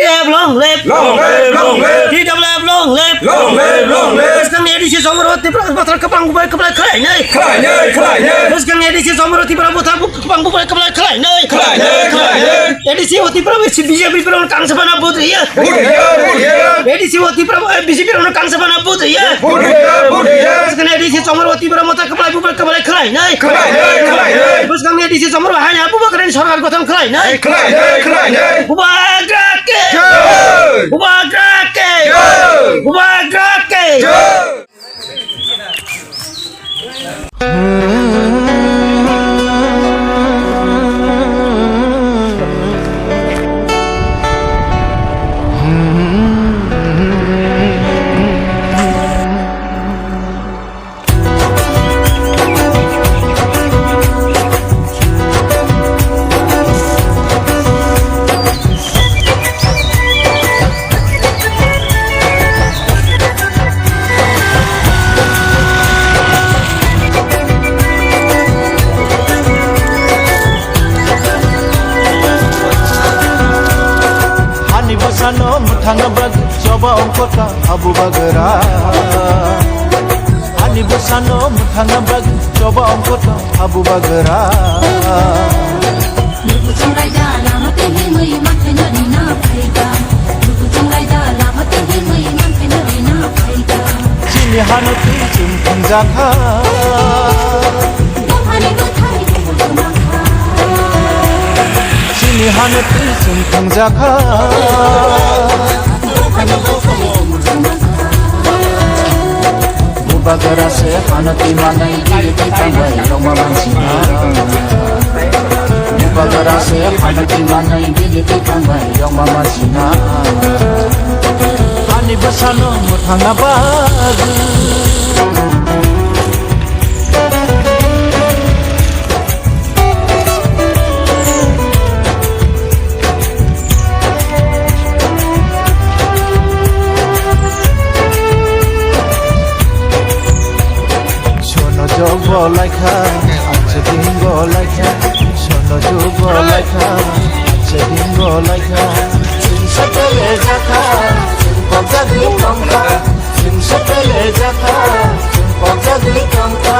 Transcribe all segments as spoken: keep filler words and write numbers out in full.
Long live! Long live, long live! T W F long live! Long live, long live! Bwskangni A D C Chongmaro Tipra Motha kwbang bubai kwplai khlainai. Khlainai, khlainai! Bwskangni A D C Chongmaro Tipra Motha bu-, kwbang bubai kwplai khlainai. Khlainai, khlainai! A D C o Tipra B J P rokno kangsa phano vote riya. Vote riya, vote riya! A D C o Tipra, eh, B J P rokno kangsa phano vote riya. Vote riya, vote riya! Bwskangni A D C Chongmaro Tipra Motha kwplai bubai kwplai khlainai. Khlainai, khlainai! Bwskangni A D C Chongmaro haino Bubagrani sorkar gothon khlainai. Khlainai, khlainai! Bubagra ke! Jai! Bubagra ke! Jai! Bubagra ke! Jai! Hani bwsano mwthangna bagwi choba ongkota Abu Bagra. Ani bwsano mwthangna bagwi choba ongkota Abu Bagra. Lukuchung raida lama tei himwi manthai no rina phaikha. Lukuchung raida lama tei himwi manthai no rina phaikha. Chini hano twi chwng thangjakha. Dophani bwthai kubutu mankha. Chini hano twi chwng thangjakha. Dophani bwthai kubutu mankha. Bubagra se hano twi manai, bini twi tangbai yongma mansina. Bubagra se hano twi manai, bini twi tangbai yongma mansina. Ani bwsano mwthangna bagwi. Sono jogo laikha, ache dingo laikha. Sono jogo laikha, ache dingo laikha. Chwng satele jakha, chwng pokjagwi tongkha. Chwng satele jakha, chwng pokjagwi tongkha.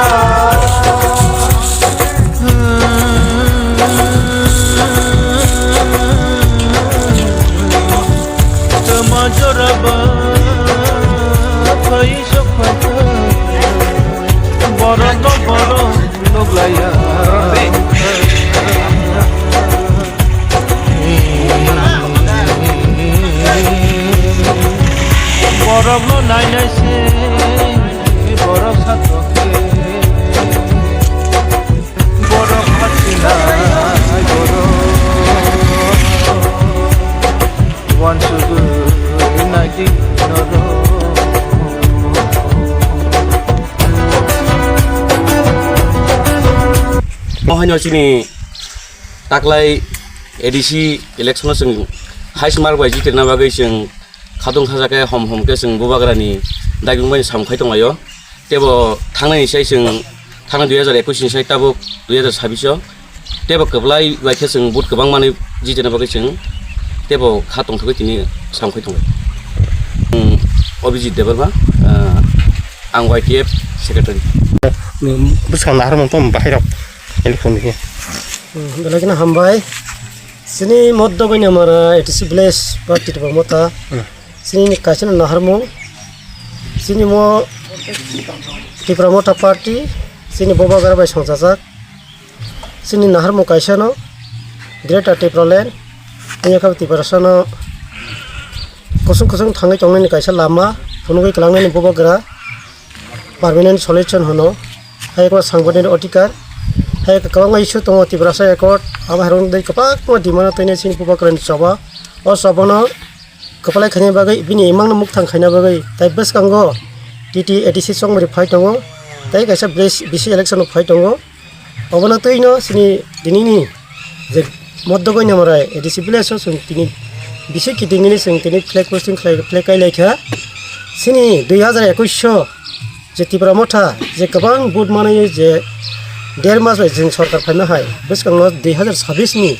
Tama joraba phai sok phaikha, borok no borok nuklaiya. Borok no nai nai se, borok satok se, borok hati nai borok. Wansugwi nai di norok. Ohaino chini taklai A D C election o chwng high mark bai jitirna bagwi chwng khatung khaja khe hom hom khe chwng Bubagrani daibung bai samung khai tonglaio. Tebo thangnani sai chwng, thangnai dui hajar ekwis ni sai tabuk dui hajar sabis o tebo kwplai bai khe chwng vote kwbang manwi jitirna bagwi chwng tebo kha tongthogwi tini samung khai tonglai. Chwng Abhijit Debbarma, ah, ang Y T F secretary. Bwskang naharmung tong bahai rok election ni. Hmm, belai kheno hambai. Chini Moddo Goinamara A D C village party Tipra Motha. Hmm. Chini kaisa no naharmung. Chini mo Tipra Motha party. Chini Bubagra bai songchajak. Chini naharmung kaisa no Greater Tipraland. Tini kha Tiprasa no kusung kusung thangwi tongnani kaisa lama phunugwi kwlangnani Bubagra. Permanent solution hwno. Hai khe Sangbadir Adhikar. Hai khe kwbangma issue tongo Tiprasa Accord. Abo hai rok tei kwbangma demand o twi chini Bubagrani choba. O choba no kwplai khaina bagwi bini imang no mukthang khaina bagwi tai bwskango T T A D C chongmari phai tongo. Tai kaisa village B C election phai tongo. Obono twi no chini dinini je Moddo Goinamara A D C village o chwng tini bisi kitingni chwng tini flag posting khlai, flag kai lai kha. Chini dui hajar ekwis o je Tipra Motha je kwbang vote manwi je der mas bai chwng sorkar phaima hai bwskango dui hajar sabis ni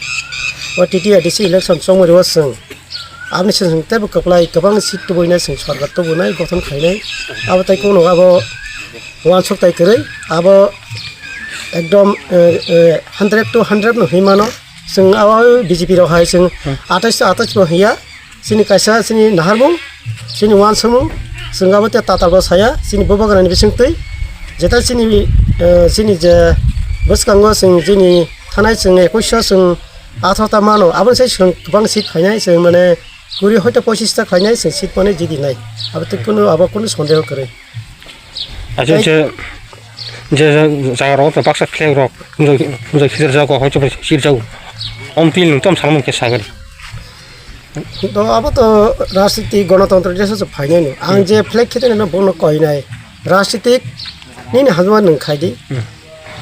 o T T A D C election chongmari o chwng Aboni seng seng teibo kwplai kwbang seat tubuina seng sorkar tubunai gothon khainai. Abo tai kono abo wansuk tai kwrwi abo ekdom, eh, eh, hundred to hundred no hinwi mano. Seng abo B J P rok hai seng atais to atais bo hiya. Sini kaisa sini naharmung, sini wansukmung, seng abo te tatal bo saya, sini bubagrani bising twi. Jeta sini, eh, sini je bwskango seng jini thanai seng ekuish seng atharo ta mano, aboni sai seng kwbang seat phainai seng mane kuri hoito pochis ta khainai seng seat mane jidi nai. Abo te kunu, abo kunu sondeho kwrwi. Acha je, je, je jaga rok baksa flag rok, je, je khitir jago, hoito khitir jago. Om pil nung tom salam ke sagari. To abo to rajniti gonotontro deso se phainai no. Ang je flag khitir no bono koinai. Rajniti nini hamjama nung khaidi.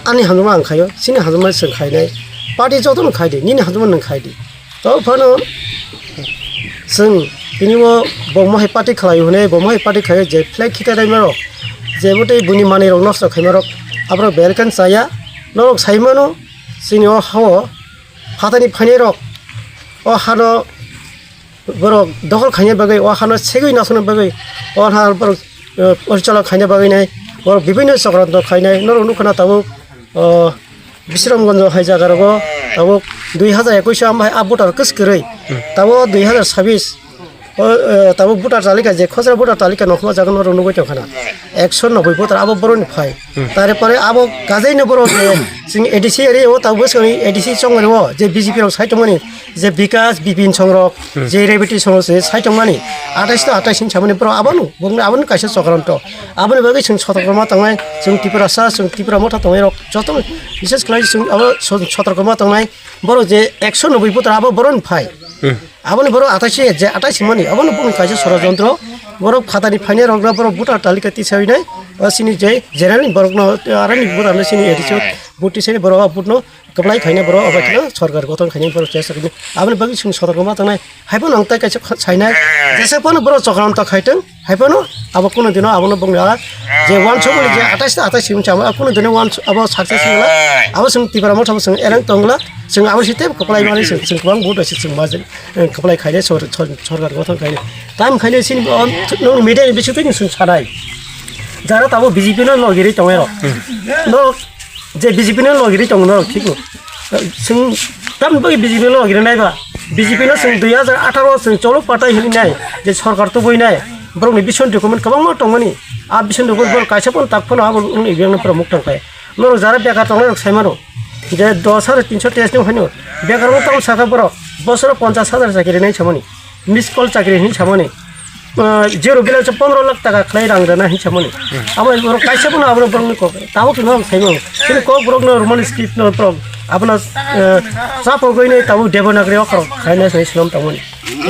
Ani hamjama ang khaio, sini hamjama seng khainai. Party joto no khaidi, nini hamjama nung khaidi. To phano seng tini o bo mohai party khlai hwnwi, bo mohai party khlai je flag khitai dai maro. Je botei buni manwi rok nosto khai maro. Abro belkan saya, norok sai mano, sini o hao phatani phainai rok. O hano borok dokhol khaina bagwi, o hano segwi nasukna bagwi, o ha borok, eh, porichalok khaina bagwi nai, borok bibinno chokranto khainai, norok nukha na tabuk, oh, Bisramganj hai jaga rogo tabuk dui hazar ekuish o ambai a voter kwswk kwrwi, tabuk dui hazar sabis o, eh, tabuk voter talika je khosra voter talika nokma jaga norok nugwi tongkha na ekso noboi voter abo boroni phai. Tare pore abo gajaino borok je chini A D C area o tabuk bwskangni A D C chongmani o je B J P rok sai tongmani, je Bikas, Bipin songrok, je Rebati songrok se sai tongmani, atais to atais hin samani borok abono, bongni abono kaisa chokranto. Aboni bagwi chwng sotorkoma tongnai, chwng Tiprasa, chwng Tipra motha tongnai rok jotono bises khlai chwng abo so-, sotorkoma tongnai. Borok je ekso noboi voter abo boroni phai. Aboni borok atais je atais hinmani, abono bongni kaisa sorojontro. Borok phatani phainai rok borok voter talika tisawinai, o sini je general ni borokno, arani voter no sini A D C o vote tisani borok o vote no kwplai khaina borok, obo kheno sorkar gothon khaina borok chesta khaina. Aboni bagwi chwng sotorkoma tongnai. Haiphano ang tei kaisa kha-, sainai, jesa phano borok chokranto khaitwng, haiphano abo kuno dino abono bongni ala je wansukmani je atais ta atais simi chama, abo kuno dino wans-, abo success wngla, abo chwng Tipra motha bo chwng erang tongla, chwng abo si tei kwplai mani chwng, chwng kwbang vote se chwng majin, eh, kwplai khainai sor-, sor-, sorkar gothon khainai. Tam khainai sini bo, nung media ni bising twi chwng sanai. Jara tabo B J P no logiri tongero. No Je B J P no logiri tongo norok thikno. Chwng tamni bagwi B J P no logiri naiba? B J P no chwng dui hazar atharo chwng cholo patai hinwi nai, je sorkar tubui nai, borokni vision document kwbangma tongmani. A vision document borok kaisa phano tak phano abo wngni biyangno pura muk tongkha. Norok jara bekar tongnai rok sai mano, je dos hajar tinso teis ni haino bekar wng tamo saka borok bosoro ponchas hajar chakiri nai samani, miss call chakiri hinwi samani. Ah, zero balance o pondro lakh taka khlai rang rwna hinwi samani. Abo borok kaisa bono abo borokni kok. Tabuk no saimano. Chini kok borokno Roman script no borok abono, eh, chapogwi nai tabuk Devanagari o khorok khaina sai swnam tangmani.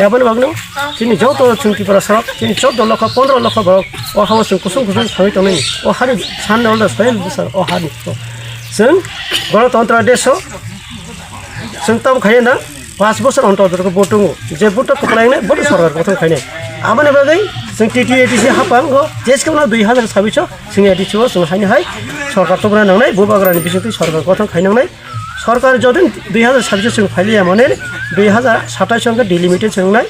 Aboni bagno chini joto chwng Tripura sarok chini chordo lokho pondro lokho borok o hao chwng kusung kusung thangwi tongnai. O hani sanni order soyal bwsar o hani. Chwng Ganatantra desh o chwng tabuk khaina. Paanch bosor ontor ontor khe vote tongo. Je vote kwplainai, vote sorkar gothon khainai. Aboni bagwi chwng T T A D C hapang o jeske uno dui hazar sabbish o chwng A D C o chwng haino hai sorkar tubuna nangnai, bubagrani bisingtwi sorkar gothon khai nangnai. Sorkar jodin dui hazar sabbish o chwng phailiya mane dui hazar satais o hwnkhe delimited chwng wngnai.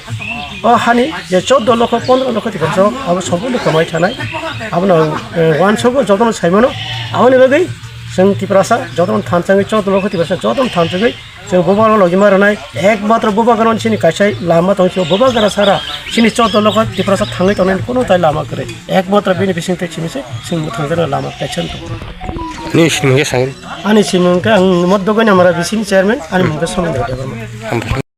O hani je chordo lokho, pondro lokho tiprasa abo sompurno kwmai thanai. Abono ang, eh, wansukgo jotono saimano. Aboni bagwi chwng tiprasa jotono thansa wngwi chordo lokho tiprasa jotono thansa wngwi Chwng bubagra logi ma rwnai, ekmatro bubagra chini kaisa lama tong sio, bubagra sara chini chordo lokho tiprasa thangwi tongnai kuno tai lama kwrwi. Ekmatro bini bising tei simi se chwng mwthang jana lama kaisa tong. Nini simung khe sagri? Ani simung khe ang Moddo Goinamara bising chairman, ani mung khe Somendra Debbarma.